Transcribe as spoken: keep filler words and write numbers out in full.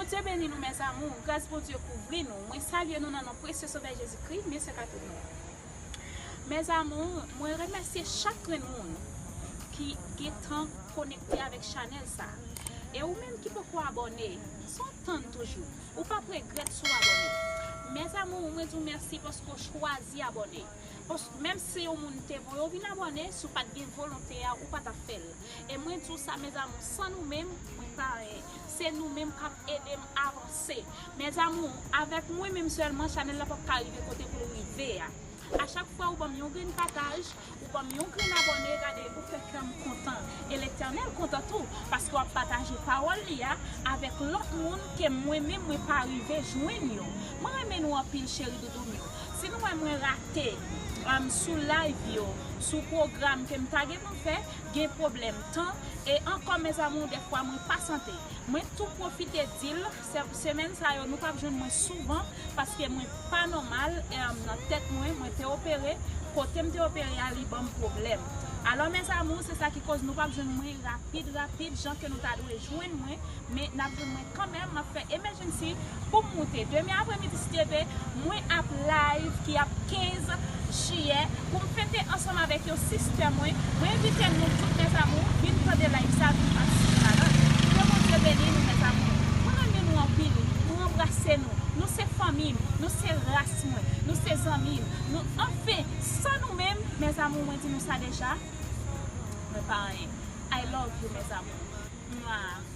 Bondye beni nou, mes amours. Gras Bondye kouvri nou. Mwen salye nou nan non presye Sovè Jezikri. Mes amours, mwen remèsye chak grenn moun ki gentan konekte avèk chanèl sa. E ou menm ki poko abòne, se w tann toujou. Ou p ap regrèt si w abòne. Mes amours, mwen di w mèsi paske w chwazi abòne. Paske menm si yon moun te voye w vin abòne, si w pa t gen volonte a, ou pa t ap fè l. E mwen di w sa, mes amours, san nou menm, mwen pa anyen. Se nou menm k ap ede m avanse. Mes amours, avèk mwen menm sèlman, chanèl la p ap ka rive kote pou l rive a. A chak fwa ou ban m yon grenn pataj, ou ban m yon grenn abòne, gade, ou fè kè m kontan. E Letènèl kontan tou, paske w ap pataje pawòl li a avèk lòt moun ke mwen menm mwen pa rive jwenn yo. Mwen renmen nou anpil, cheri doudou m yo. Si nou wè mwen rate, um, sou live yo, sou pwogram ke m ta gen pou m fè, gen pwoblèm tan, e ankò, mes amours, dèfwa mwen pa sante. Mwen tou pwofite di l, se-, semèn sa yo, nou p ap jwenn mwen souvan, paske mwen pa nòmal, em, nan tèt mwen, mwen te opere, kote m te opere a, li ban m pwoblèm. Alò, mes amours, se sa ki koz nou p ap jwenn mwen rapid, rapid, jan ke nou ta dwe jwenn mwen, men n ap jwenn mwen kanmenm, m ap fè emergency pou m moute. Demen apremidi, si Dye vle, mwen ap live ki ap kenz jiyè pou m fete ansanm avèk yon sistè mwen. Mwen envite nou tout, mes amours, vin tande live sa, vin patisipe ladan l. Ke Bondye beni nou, mes amours. Mwen renmen nou anpil. Nou anbrase nou. Nou se fanmi m. Nou se ras mwen. Nou se zanmi m. Nou, anfen, san nou menm, mes amours, mwen di nou sa deja, mwen pa anyen. I love you, mes amours. Mwah.